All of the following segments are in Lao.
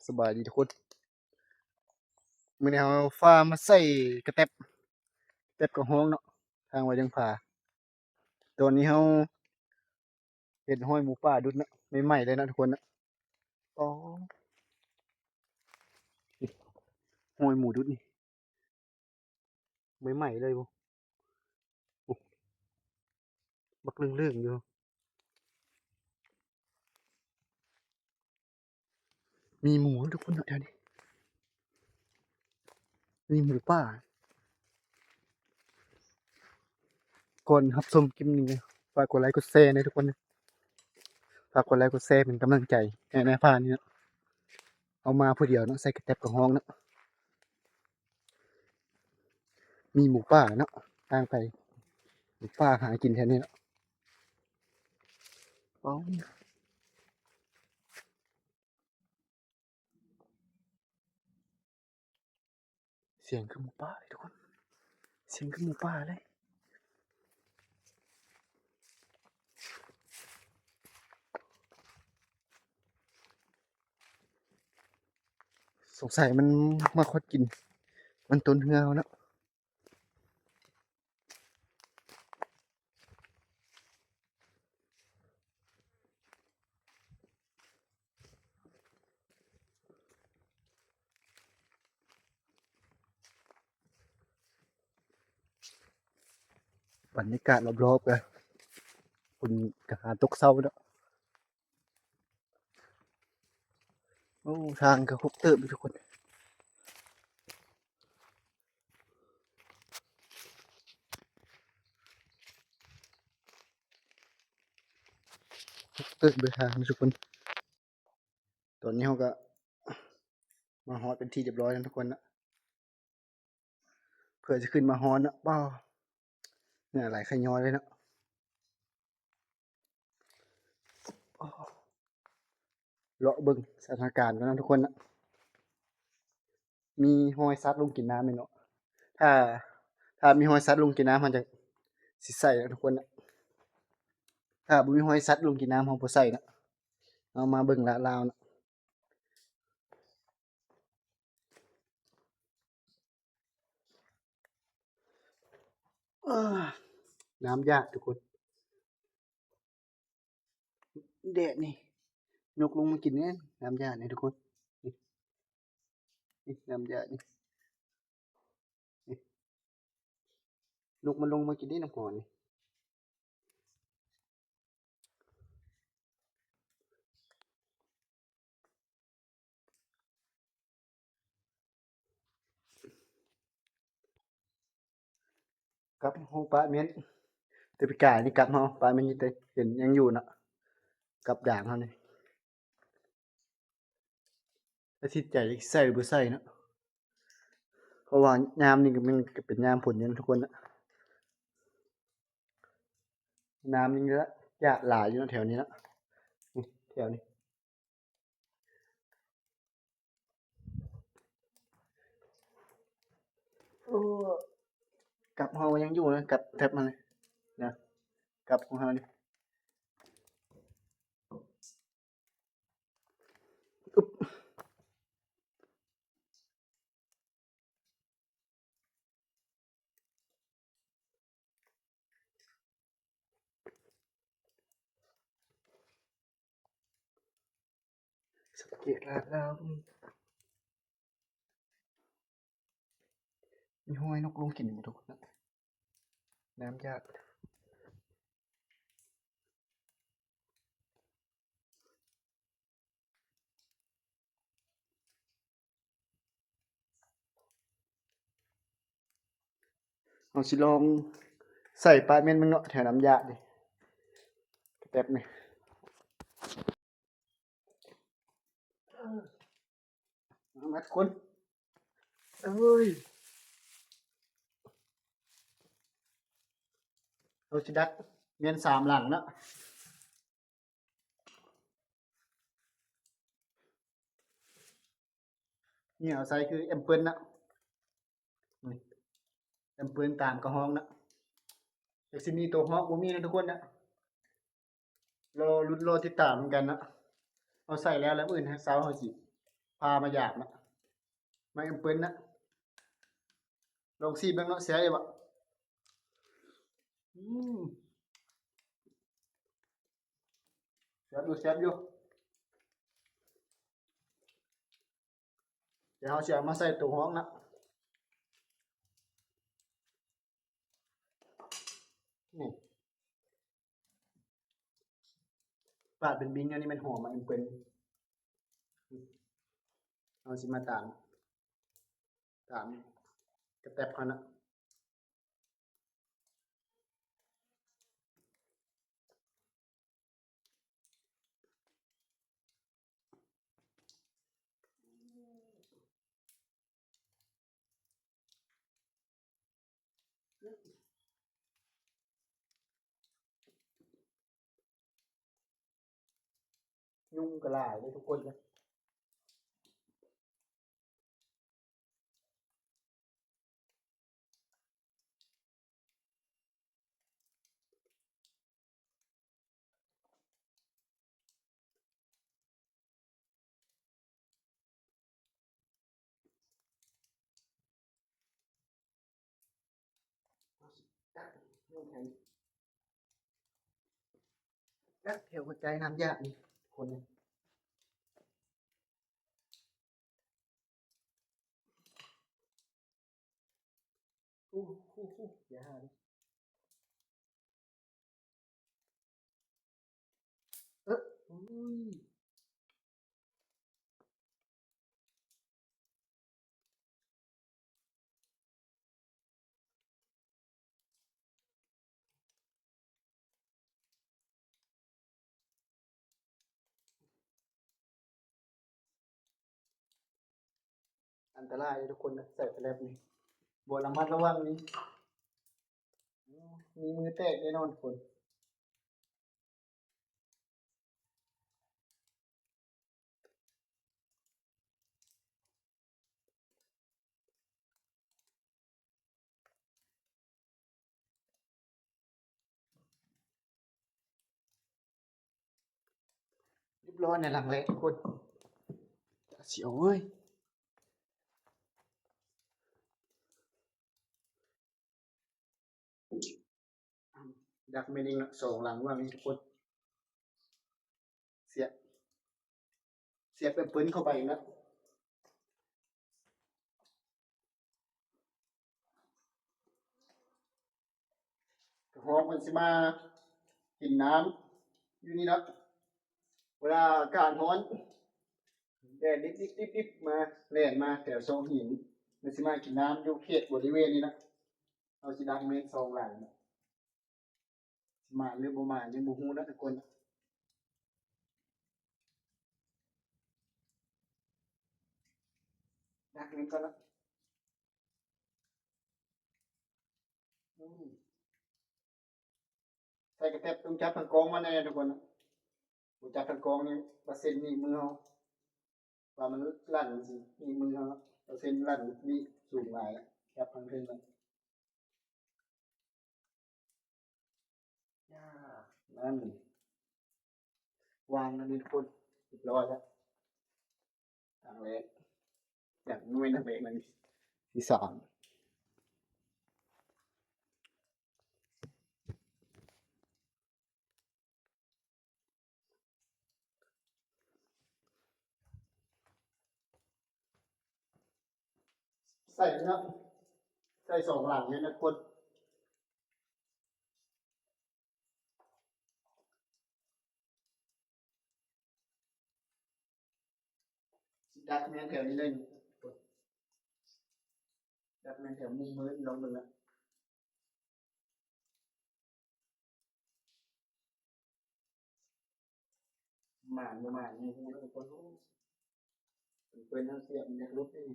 ສະບາຍດີທຸກຄົນ. ມື້ນີ້ເຮົາຟ້າມາໃສ່ກະແຕັບ ກະແຕັບກະຮອງເນາະ ທາງວ່າຍັງພາ. ຕອນນີ້ເຮົາເຫັນຮອຍໝູປ່າດຸດເນາະ ໃໝ່ໆເລີຍເນາະທຸກຄົນເນາະ. ອໍ ຮອຍໝູດຸດນີ້ ໃໝ່ໆເລີຍ ໂອ້ ບັກເຫຼືອງໆຢູ່. ມີໝູທຸກຄົນເນາະແຖວນີ້ ມີໝູປ່າ. ກ່ອນຮັບຊົມຄລິບນີ້ ຝາກກົດໄລກົດແຊເດີທຸກຄົນເດີ. ຝາກກົດໄລກົດແຊເປັນກຳລັງໃຈໃຫ້ນາຍພານນີ້ເນາະ. ເອົາມາຜູ້ດຽວເນາະ ໃສ່ກະແຕັບກະຮອງເນາະ. ມີໝູປ່າເນາະ ທາງໄປ ໝູປ່າຫາກິນແຖວນີ້ເນາະ. ວ້າວ ສຽງຄືໝູປ່າເລີຍທຸກຄົນ ສຽງຄືໝູປ່າເລີຍ. ສົງໄສມັນມາຂອດກິນ ມັນຕົ້ນເຮືອເຮົາເນາະ. ບັນຍາກາດລອບໆ ກະ ຝົນກະຫາຕົກເຊົາເນາະ. ໂອ້ ທາງກະຮົກເຕີບຢູ່ທຸກຄົນ ຮົກເຕີບເລີຍທາງນີ້ທຸກຄົນ. ຕອນນີ້ເຮົາກະມາຮອດເປັນທີ່ຮຽບຮ້ອຍແລ້ວທຸກຄົນນະ. ເພື່ອຈະຂຶ້ນມາຮອດເນາະ ປ້າ ເຫື່ອໄຫຼໄຄຍ້ອຍເລີຍເນາະ. ເລາະເບິ່ງສະຖານະການກ່ອນນະທຸກຄົນນະ. ມີຮອຍສັດລົງກິນນ້ຳແມ່ນເນາະ. ຖ້າ ຖ້າມີຮອຍສັດລົງກິນນ້ຳ ເຮົາຈະຊິໃສ່ນະທຸກຄົນນະ. ຖ້າບໍ່ມີຮອຍສັດລົງກິນນ້ຳ ເຮົາບໍ່ໃສ່ນະ. ເຮົາມາເບິ່ງລາດລາວນະ. ເອີ ນ້ຳຢາດທຸກຄົນ ແດດນີ້ ນົກລົງມາກິນແນ່ ນ້ຳຢາດນີ້ທຸກຄົນ ນີ້ ນີ້ ນ້ຳຢາດນີ້ ນີ້ ນົກມັນລົງມາກິນເດ້ ນ້ຳຫອມນີ້. ກັບເຮົາປະແມ່ນ ແຕ່ປີກາຍນີ້ກັບເຮົາປະແມ່ນ ຍັງເຫັນຍັງຢູ່ເນາະ ກັບດ່າງເຮົານີ້. ຕັດສິນໃຈຊິໃສ່ຫຼືບໍ່ໃສ່ເນາະ ເພາະວ່າຍາມນີ້ກະແມ່ນກະເປັນຍາມຝົນຢູ່ນະທຸກຄົນນະ. ນ້ຳຍັງຈະຫຼາຍຢູ່ເນາະແຖວນີ້ເນາະ ນີ້ແຖວນີ້. ໂອ້ ກັບເຮົາຍັງຢູ່ນະ ກັບແທັບມານີ້ນະ ກັບຂອງເຮົານີ້ ອຶບ. ສັງເກດລາດລາວ ມີຮອຍນົກລົງກິນບໍ່ທຸກຄົນນະ ນ້ຳຢາດ. ເຮົາຊິລອງໃສ່ປາດເມັນເບິ່ງເນາະ ແຖວນ້ຳຢາດນີ້ ແປັບໜຶ່ງ. ມາທຸກຄົນ ເອີຍ ເຮົາຊິດັດເມັນສາມຫຼັງເນາະ. ນີ້ເຮົາໃຊ້ຄືແອມເປິນນະ ນີ້ ແອມເປິນຕາມກະຮອງນະ. ຈັກຊິມີໂຕຮອກບໍ່ມີນະທຸກຄົນນະ ລໍລຸ້ນລໍຕິດຕາມນຳກັນນະ. ເຮົາໃສ່ແລ້ວ ແລ້ວມື້ອື່ນເຊົ້າເຮົາຊິ ພາມາຢາມນະ ໄມ້ອຳເປິນນະ ລອງຊີມເບິ່ງເນາະ ແຊບຢູ່ບໍ່? ອືມ ແຊບຢູ່ ແຊບຢູ່ ດຽວເຮົາຊິເອົາມາໃສ່ໂຕຮອງນະ ນີ້ ປາດເປັນບິ້ງ ອັນນີ້ແມ່ນຫົວມັນເປັນ ເຮົາຊິມາຕາມ ຕາມກະແຕັບເຮົານະ. ຍຸງກໍຫຼາຍເດ້ທຸກຄົນເດີ. ຈັກແຖວຫົວໃຈນ້ຳຢາກນີ້ຄົນ. ໂອ້ໂຫ ຢ່າຫາເດີ ເອີ ໂອ້ຍ. ອັນຕະລາຍເດ້ທຸກຄົນນະ ໃສ່ສະແລັບນີ້ ບໍ່ລະມັດລະວັງນີ້ ມີມືແຕກແນ່ນອນທຸກຄົນ. ຮຽບຮ້ອຍໃນຫຼັງແລະທຸກຄົນ ຊິເອົາເອີຍ. ດັກແມ່ນອີກເນາະ ສອງຫຼັງວ່າງນີ້ທຸກຄົນ ສຽບ ສຽບແອັບເປິ້ນເຂົ້າໄປອີກເນາະ. ກະຮອກມັນຊິມາກິນນ້ຳຢູ່ນີ້ເນາະ ເວລາອາກາດຮ້ອນ ແດດດິບໆໆໆ ມາ ແລ່ນມາແຖວຊອກຫີນ ມັນຊິມາກິນນ້ຳຢູ່ເຂດບໍລິເວນນີ້ນະ. ເຮົາຊິດັກແມ່ນສອງຫຼັງນະ ຊິໝານຫຼືບໍ່ໝານຍັງບໍ່ຮູ້ນະທຸກຄົນ ດັກແມ່ນກ່ອນນະ. ອືມ ໃສ່ກະແຕັບຕ້ອງຈັບທາງກ້ອງມາແນ່ທຸກຄົນນະ ບໍ່ຈັບທາງກ້ອງນີ້ເປີເຊັນໜີບມືເຮົາ ວ່າມັນລັ່ນໜີບມືເຮົາ ເປີເຊັນລັ່ນໜີບສູງຫຼາຍ ຈັບທາງເທິງນະ. ນັ້ນ ວາງອັນນີ້ທຸກຄົນ ຮຽບຮ້ອຍແລ້ວ ຄັ້ງແລກ ຢ່າງໜ້ອຍນະ ເບກນັ້ນທີສາມ ໃສ່ເນາະ ໃສ່ສອງຫຼັງນີ້ນະຄົນ ດັກແມ່ນແຖວນີ້ເລີຍ ດັກແມ່ນແຖວມຸມມືລອງເບິ່ງນະ. ໝານບໍ່ໝານຍັງບໍ່ຮູ້ເດີທຸກຄົນ ເພິ່ນເອົາສຽບມັນຢາກຫຼຸດນີ້.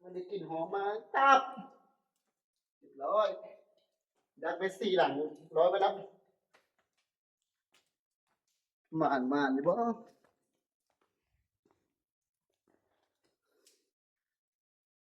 ມັນໄດ້ກິ່ນຫອມມາຕັບ ຮຽບຮ້ອຍ ດັກໄປສີ່ຫຼັງ ຮຽບຮ້ອຍໄປແລ້ວ. ໝານ ໝານຢູ່ບໍ່?